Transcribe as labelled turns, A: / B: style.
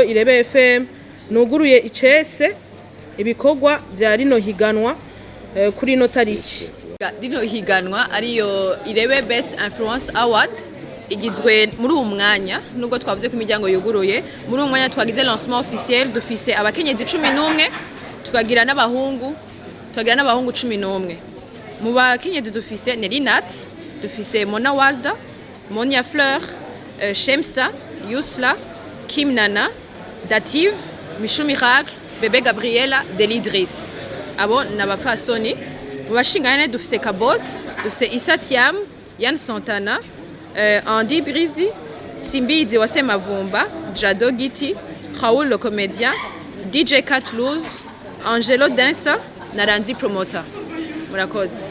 A: Irebe FM nuguruye icese ibikorwa vya rino higanwa kuri ino tariki.
B: Rino higanwa ariyo Irebe Best Influence Award igizwe muri uwu mwanya, nubwo twavuze ko imiryango yuguruye, muri uwu mwanya twagize lancement officiel, dufise abakenyezi 11, tukagira n'abahungu 11. Mu bakenyezi dufise Nelinat, dufise Mona Walda, Monia Fleur, Shemsa, Yusla, Kim Nana, Dative, Mishu Miracle, Bebe Gabriela, Delidris. Abo ni abafasoni. Mu bashingane dufise Kabos, dufise Issa Thiam, Yann Santana, Andy Brizi, Simbizi wa Semavumba, Jado Giti, Raoul le comédien, DJ Cat Luz, Angelo Dansa na Randy Promoter. Murakoze.